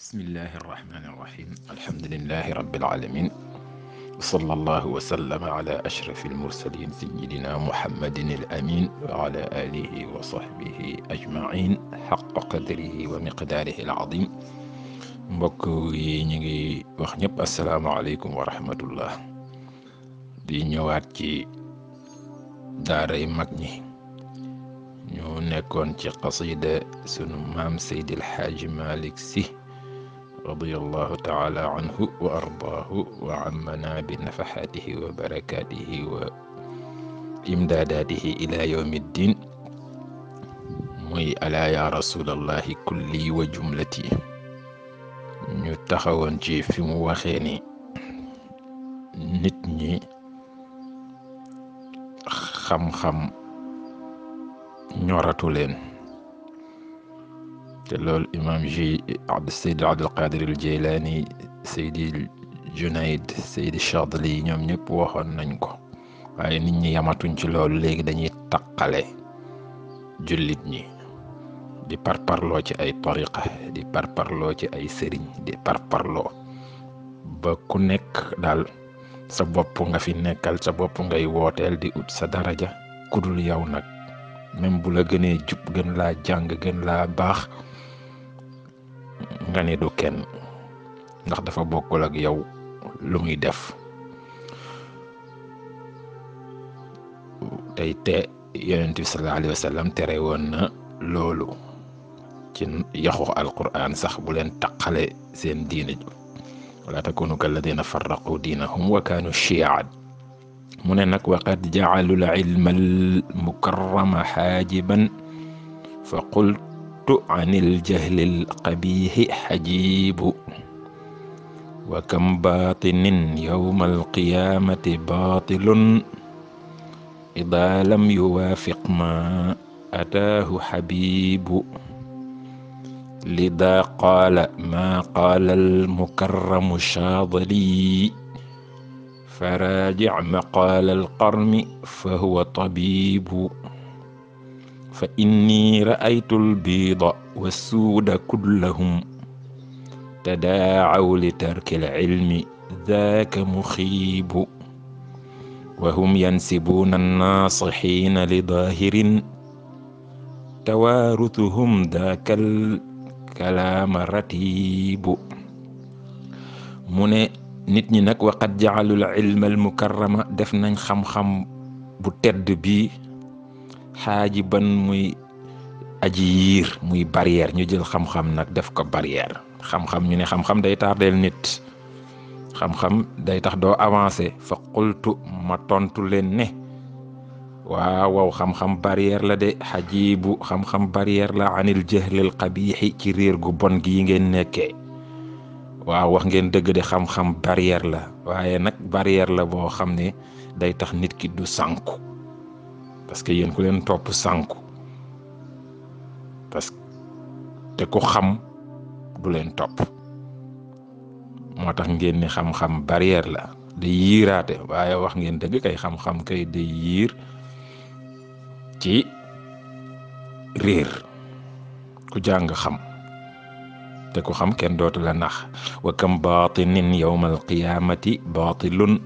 bismillahi irrahmani irrahim alhamdulilahi rabilalamin wasala allahu wasallama ala ashrafi almursalin sayidina muhammadin alamin wa ala alihi wa sahbihi ajmain xaqa qadrihi wa miqdaarihi alazim mbokk yi ñu ngi wax ñëpp asalaamualeykum wa rahmatullah di ñëwaat ci daaray mag ñi ñu nekkoon ci qasida sunu maam Seydi El Hadji Malick Sy radiyallahu taala anhu wa ardaahu wa ammana bi nafaxaatihi wa barakaatihi wa imdaadaatihi ila yawmi ddin muy alaa ya rasulallahi kulli wa jumlati. ñu taxawoon ci fi mu waxee ni nit ñi xam-xam ñoratu leen te loolu imam Seydi Abdul Qadir al Jeylaani Seydi Junayd Seydi Chadli ñoom ñëpp waxoon nañ ko, waaye nit ñi yamatuñ ci loolu. léegi dañuy taqale jullit ñi di parparloo ci ay tariqa, di parparloo ci ay sëriñ, di parparloo ba ku nekk daal sa bopp nga fi nekkal, sa bopp ngay wooteel di ut sa daraja. kudul yow nag même bu la gënee jub, gën laa jàng, gën laa baax, nga ne du kenn ndax dafa bokkul ak yow lu muy def. tey te yonent bi sallallahu alayhi wa sallam tere woon na loolu ci yaxu alquran sax, bu leen taqale seen diine ji, wala takunu kalladina farraqu diinahum wa kaanu shiyan. mu ne nag waqad jaalu l ilma al mukarrama xaajiban fa qultu an il jahli l qabiixi xajibu wa kam baatinin yowma alqiyaamati baatilun ida lam yuwaafiq ma ataahu xabibu lida qaala ma qaala al mukarramu shaadili faraajic maqaala alqarmi fa huwa tabibu fa inni ra'aytu albiida wassuuda kullahum tadaacaw li tarki alcilmi daaka muxiibu wa hum yansibuuna annaasixiina li daahirin tawaarutuhum daaka alkalaama ratiibu. mu ne nit ñi nag waqad jaalul ilma al mukarrama def nañ xam-xam bu tedd bi xaajiban muy aji yiir, muy barrière. ñu jël xam-xam nag def ko barrière. xam-xam ñu ne xam-xam day tardeel nit, xam-xam day tax doo avancé. fa qultu ma tontu leen ne waaw xam-xam barrière la de, xajibu xam-xam barrière la anil jahlil qabiixi ci réer gu bon gi ngeen nekkee. waaw wax ngeen dëgg de, xam-xam barrière la, waaye nag barrière la boo xam ne day tax nit ki du sànku, parce que yéen ku leen topp sànku, parce que te ku xam du leen topp. moo tax ngeen ni xam-xam barrière la, day yiiraate, waaye wax ngeen dëgg kay, xam-xam kay day yiir ci réer. ku jàng xam te ku xam kenn dootu la nax. wa kam baatinin yawma alqiyaamati baatilun,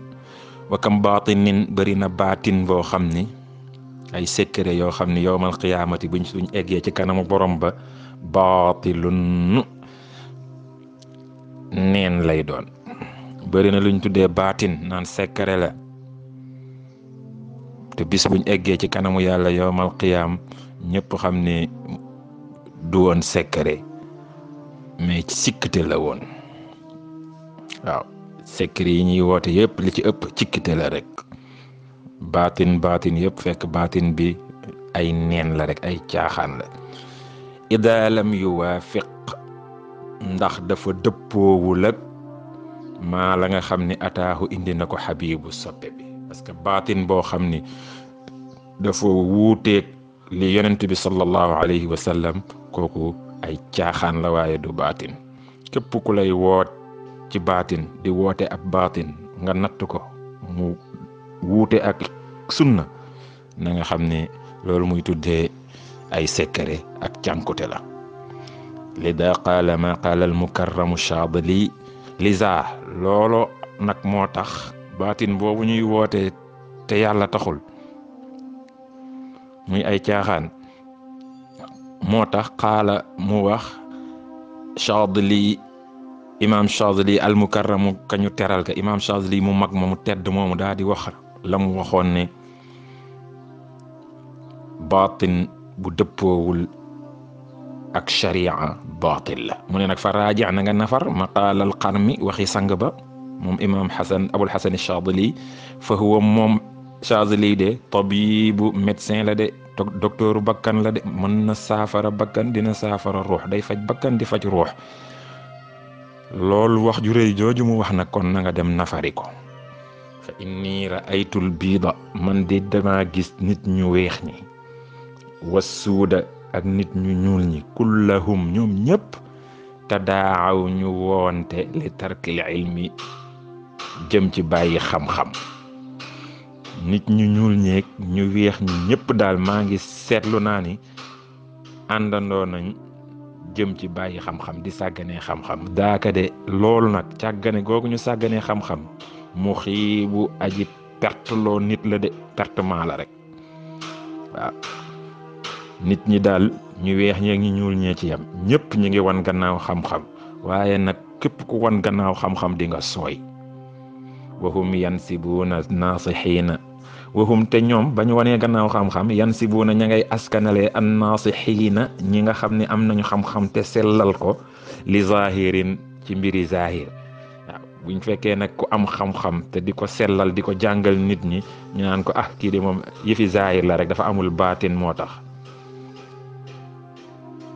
wa kam baatinin bëri na baatin boo xam ni ay secret yoo xam ni yawma alqiyaamati suñ eggee ci kanamu borom ba baatilun neen lay doon. bëri na luñ tuddee baatin naan secret la, te bis buñ eggee ci kanamu yàlla yawma alqiyaam ñëpp xam ne du woon secret, mais ci sikkite la woon. waaw secret yi ñuy woote yëpp li ci ëpp cikkite la rek. baatin yëpp fekk baatin bi ay neen la rek, ay caaxaan la. ida lam yuwaafiq, ndax dafa dëppoowul ak maa la nga xam ni ataahu indi na ko xabibu soppe bi. parce que baatin boo xam ni dafa wuuteeg li yonent bi sallallahu alayhi wa sallam, kooku ay caaxaan la, waaye du baatin. képp ku lay woot ci baatin di woote ab baatin nga natt ko mu wuute ak sunna, na nga xam ne loolu muy tuddee ay secret ak cànkute la. lida qaala ma qaala al mukarramu Shaadili lisa loolo nag moo tax baatin boobu ñuy woote te yàlla taxul muy ay caaxaan moo tax qaala mu wax Shaadili imaam Shaadili al mukarramu kañu teral ka imaam Shaadili mu mag ma mu tedd moomu daal di wax la mu waxoon ne baatin bu dëppoowul ak sharia baatil la mu ne nag fa raaji na nga nafar maqaalal qarmi waxi sang ba moom imaam Xasan Abul Xasan Shaadili fa huwa moom Shaadili de tabibu médecin la de docteuru bakkan la de mën na saafara bakkan dina saafara ruux day faj bakkan di faj ruux loolu wax ju rëy jooju mu wax nag kon na nga dem nafari ko fa inni raaytul biida man de dama gis nit ñu weex ñi wasuuda ak nit ñu ñuul ñi kullahum ñoom ñëpp tadaaw ñu woonte li tarkil ilmi jëm ci bàyyi xam-xam nit ñu ñuul ñeeg ñu weex ñi ñëpp daal maa ngi seetlu naa ni àndandoo nañ jëm ci bàyyi xam-xam di sàgganee xam-xam daaka de loolu nag càggane googu ñu sàgganee xam-xam mu xiibu aji perte loo nit la de pertement la rek waaw nit ñi daal ñu weex ñeeg ñu ñuul ñee ci yam ñëpp ñu ngi wan gannaaw xam-xam waaye nag képp ku wan gannaaw xam-xam di nga sooy wahum yansibuuna naasixiina wahum te ñoom ba ñu wanee gannaaw xam-xam yansibuuna ña ngay askanalee an naasixiina ñi nga xam ne am nañu xam-xam te sellal ko li zahirin ci mbiri zahir waaw buñ fekkee nag ku am xam-xam te di ko sellal di ko jàngal nit ñi ñu naan ko kii de moom yëfi zahir la rek dafa amul baatin moo tax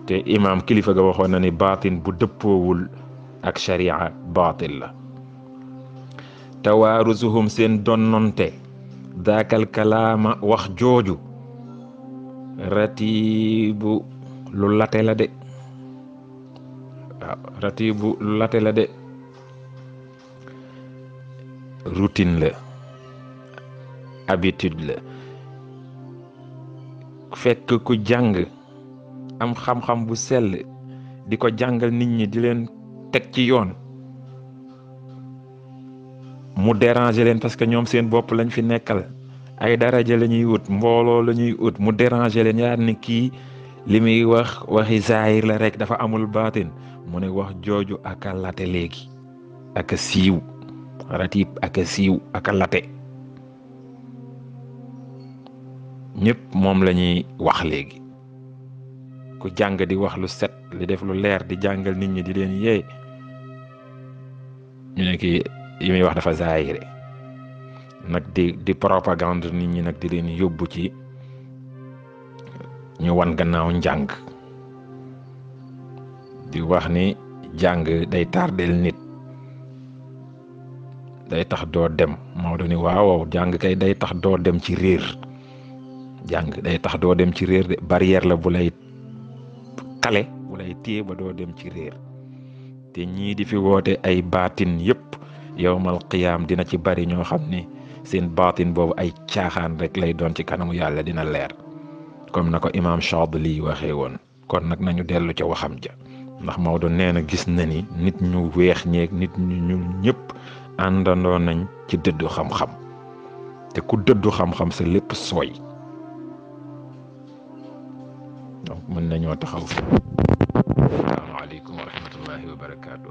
te imaam kilifa ga waxoon na ni baatin bu dëppoowul ak sharia baatil la tawaarusuhum seen donnonte daakal kalaama wax jooju ratibu lu late la de waaw ratibu lu late la de routine la habitude la fekk ku jàng am xam-xam bu sell di ko jàngal nit ñi di leen teg ci yoon mu déranger leen parce que ñoom seen bopp lañ fi nekkal ay daraja la ñuy ut mbooloo la ñuy ut mu déranger leen yaar ni kii li muy wax waxi zaahir la rek dafa amul baatin mu ne wax jooju ak a late léegi ak a siiw ratib ak a siiw ak a late ñëpp moom la ñuy wax léegi ku jàng di wax lu set li def lu leer di jàngal nit ñi di leen yee ñu ne kii yi muy wax dafa zaahire nag di propagande nit ñi nag di leen yóbbu ci ñu wan gannaaw njàng di wax ni jàng day tardel nit day tax doo dem Maodo ni waaw jàng kay day tax doo dem ci réer jàng day tax doo dem ci réer de barrière la bu lay kale bu lay téye ba doo dem ci réer te ñii di fi woote ay baatin yépp yowmal qiyaam dina ci bari ñoo xam ne seen baatin boobu ay caaxaan rek lay doon ci kanamu yàlla dina leer comme na ko imaam Shaadili waxee woon kon nag nañu dellu ca waxam ja ndax Maodo nee na gis na ni nit ñu weex ñeeg nit ñu ñuul ñëpp àndandoo nañ ci dëddu xam-xam te ku dëddu xam-xam sa lépp sooy donc mën nañoo taxaw. asalaamaaleykum wa rahmatullahi wa barakaatu.